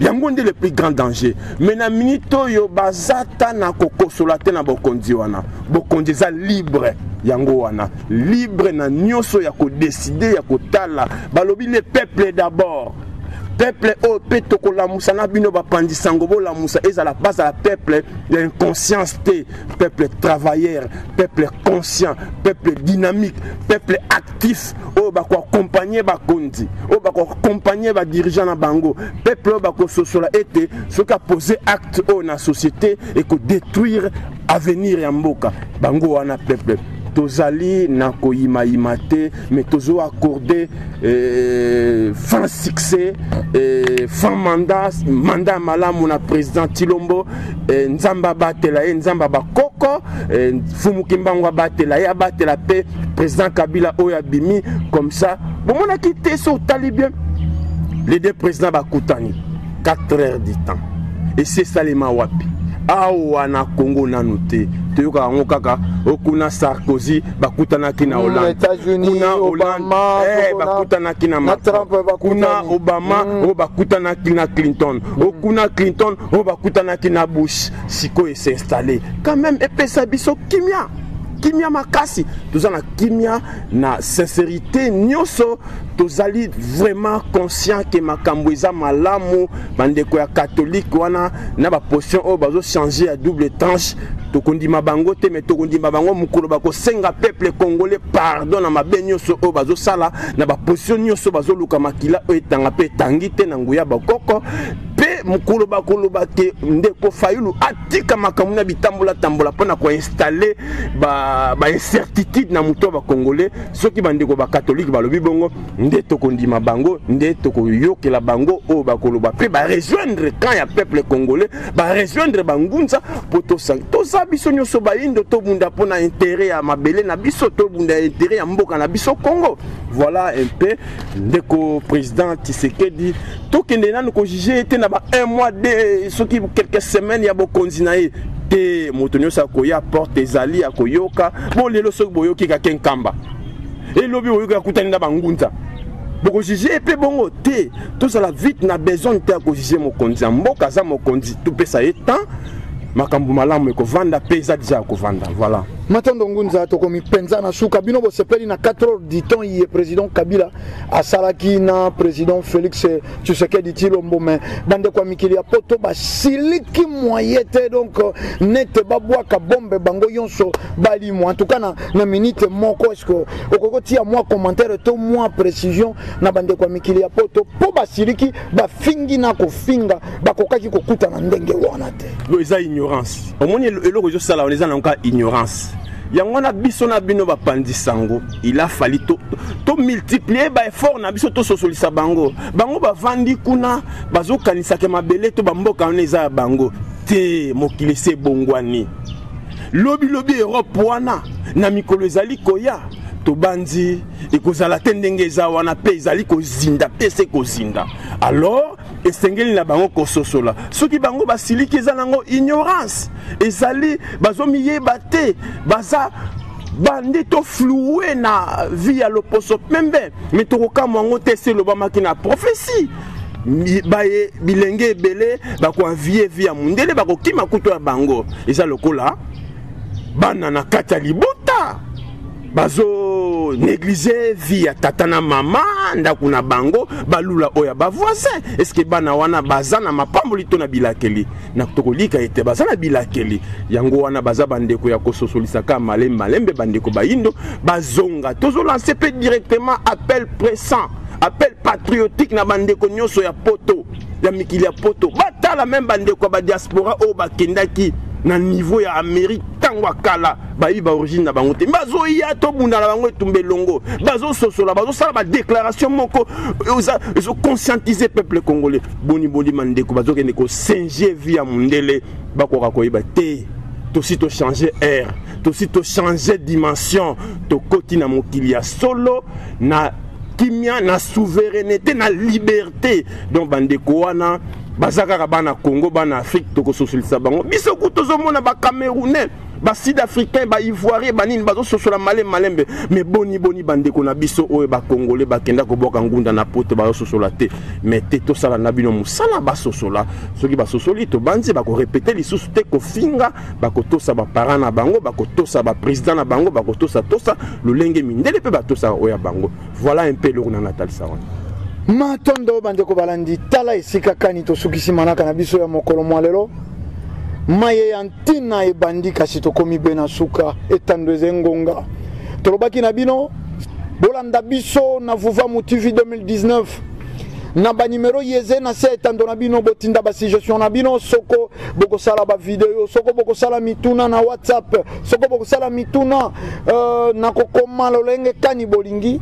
yango nde le plus grand danger. Mais na minute oyo baza ta na kokosola te na bokonzi wana. Bokonzi eza libre, yango wana libre na nyonso ya kodécider, ya kotala. Balobi le peuple d'abord. Peuple oyo mpe tokolamusa na bino bapanzi sango, bolamusa, ezala bazala peuple ya inconscience te, peuple travailleur, peuple conscient, peuple dynamique, peuple actif oyo bakoaccompagner bakonzi, oyo bakoaccompagner badirigeant na bango, peuple oyo bakososola ete soki apose acte oyo na société, ekodétruire avenir ya mboka. Bango wana peuple. Tozali na koyimayima te, mais tozo accorder fin succès, fin mandat malamu na président Tshilombo. Nzambe abatela ye, Nzambe bakoko, Mfumu Kimbangu abatela ye, abatela mpe président Kabila oyo abimi. Comme ça bomonaki te, so otali bien, les deux présidents bakutani 4 heures du temps. Esi esalema wapi awa na Congo? Nanu te. Toyokaka yango kaka okuna Sarkozy bakutanaki na Hollande, kuna Hollande bakutanaki na Macron, kuna Obama oyo bakutanaki na Clinton, okuna Clinton oyo bakutanaki na Bush. Sikoyo es'installe quand même, epesa biso kimia. kimia makasi, toza na kimia na sincérité nyonso. Tozali vraiment conscient ke makambo eza malamu. Bandeko ya catholique wana na baposition oyo bazochange ya double tranche, tokondima bango te. Me tokondima bango mokolo bakosenga peuple congolais pardon na mabe nyonso oyo bazosala na baposition nyonso bazoluka makila oyo etanga mpe etangi te na nguya bakoko. Mpe mokolo bakoloba ke ndeko Fayulu atika makambo na bitambola-tambola mpona koinstalle baincertitude ba na moto ya bacongolais, soki bandeko bakatholike balobi bongo, nde tokondima bango, nde tokoyokela bango oyo bakoloba mpe barejoindre camp ya peuple congolais, barejoindre bangunza, mpo toza biso nyonso bayindo, tobunda mpona intérêt ya mabele na biso, tobunda intérêt ya mboka na biso Congo. Voilà un peu, ndeko président Tshisekedi, tokende nanu kojuge ye te na ba un mois de soki quelques semaines ya bokonzi na ye te. Moto nyonso akoya, porte ezali, akoyoka. Bo lelo soki boyoki kake nkamba, elobi boyoki akutani na bangunza, bokojuge ye mpe bongo te. Tozala vite na besoin te ya kojuge mokonzi ya mboka. Aza mokonzi, topesa ye temps, makambo malamu ekovanda mpe eza deja ya kovanda. Voilà. Matondo Ngunza, tokomi mpenza na suka. Bino bosepeli na 4 heures du temps ye président Kabila asalaki na président Félix Tshisekedi Tshilombo, mais bandeko ya mikili ya poto basiliki moye te, donc nete babwaka bombe bango nyonso balimwa. En tout cas na minute moko, est ce que okoki kotia mwa commentaire to mwa précision na bandeko ya mikili ya poto, mpo basiliki, bafingi na kofinga, bakokaki kokutana ndenge wana te? Eza ignorance. Omoni eloko ezosala wana, eza nango kaka ignorance. Yango wana biso na bino bapanzi sango, il a fallu to, to multiplier baeffort na biso, tososolisa bango. Bango bavandi kuna, bazokanisaka mabele to bamboka wana eza ya bango te. Mokili ese ebongwani. Lobilobi Europe wana na mikolo ezali koya, tobandi ekozala te ndenge eza wana, mpe ezali kozinda mpe ese kozinda. Alors esengeli na bango kososola. Soki bango basiliki, eza nango ignorance, ezali bazomiyeba te, baza bande to floue na vie ya loposo pembe. Me tokokamwa yango te, esi elobamaki na prophétie, baye bilenge ebele bakoanvie vie ya mundele, bakokima kutu ya bango. Eza lokola bana na kati ya libota bazo néglige vie ya tata na mama, ndako na bango, balula oyo ya bavoisin. Eske bana wana baza na mapamboli to na bilakeli? Na tokolika ete baza na bilakeli. Yango wana baza bandeko ya kososolisaka malembe malembe. Bandeko bayindo bazonga. Tozolance mpe directement appel pressant, appel patriotique na bandeko nyonso ya poto, ya mikili ya poto. Batala meme bandeko ya badiaspora oyo bakendaki na niveau ya Amérique ntango ya kala, bayebi baorigine na bango te, bazoya tobunda na bango etumba elongo. Bazososola, bazosala badéclaration moko ezoconscientiser peuple congolais. Boni boni bandeko bazokende kosinge vie ya mondele, bakoka koyeba te. Tosi tochange air, tosi tochange dimension, tokoti na mokili ya solo, na kimia, na souveraineté, na liberté. Donc bandeko wana baza kaka bana Congo, bana Afrique, tokososolisa bango. Biso ku tozomona bacamerounais, basud africain, baivoirien, banini bazososola malembe malembe. Me boni boni bandeko na biso oyo bacongolais bakenda kobwaka ngunda na poto bazososola te? Me te, tosala na bino mosala, basosola. Soki basosoli, tobanzi bakorepete lisusu te kofinga, bakotosa baparent na bango, bakotosa baprésident na bango, bakotosa tosa lolenge mindele mpe batosaka oyo ya bango. Voilà un peu eloko na natalisa wana. Matondo bandeko balandi. Tala esika kani tosukisi manaka na biso ya mokolo mwa lelo. Maye ya ntina ebandi, kasi tokomi be na suka. Etando eza ngonga. Tolobaki na bino, bolanda biso na Vuvamu TV 2019 na banimero yeze na se etando na bino. Botinda basuggestion na bino, soko bokosala bavideo, soko bokosala mituna na WhatsApp, soko bokosala mituna na kokoma lolenge kani bolingi.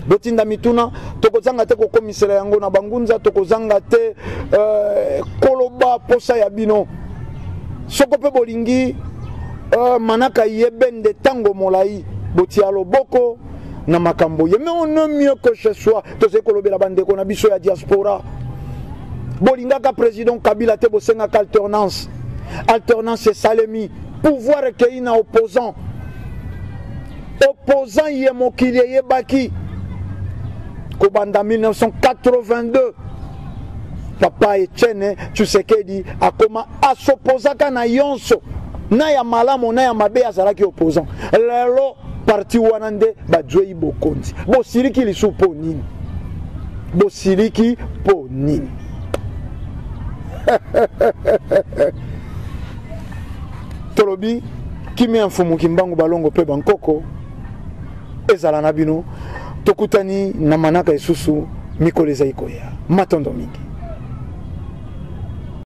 Botinda mituna, tokozanga te kokomisela yango na bangunza, tokozanga te koloba posa ya bino. Soko mpe bolingi manaka yebende ntango molai, botia loboko na makambo ye. Mais on est mieux que chez soi. Tozali kolobela bandeko na biso ya diaspora. Bolingaka président Kabila te, bosengaka alternance. Alternance esalemi, pouvoir ekei na opposant. Opposant ye mokili eyebaki kobanda 1982, papa Etienne Tshisekedi akoma asopozaka na yonso. Na ya malamu na ya mabe azalaki opposant. Lelo parti wana nde bajwei bokonzi. Bosiliki lisusu mpo nini? Bosiliki mpo nini? Tolobi kimia ya Mfumu Kimbangu, balongo mpe bankoko ezala na bino. Tokutani na manaka lisusu mikolo ezali koya. Matondo mingi.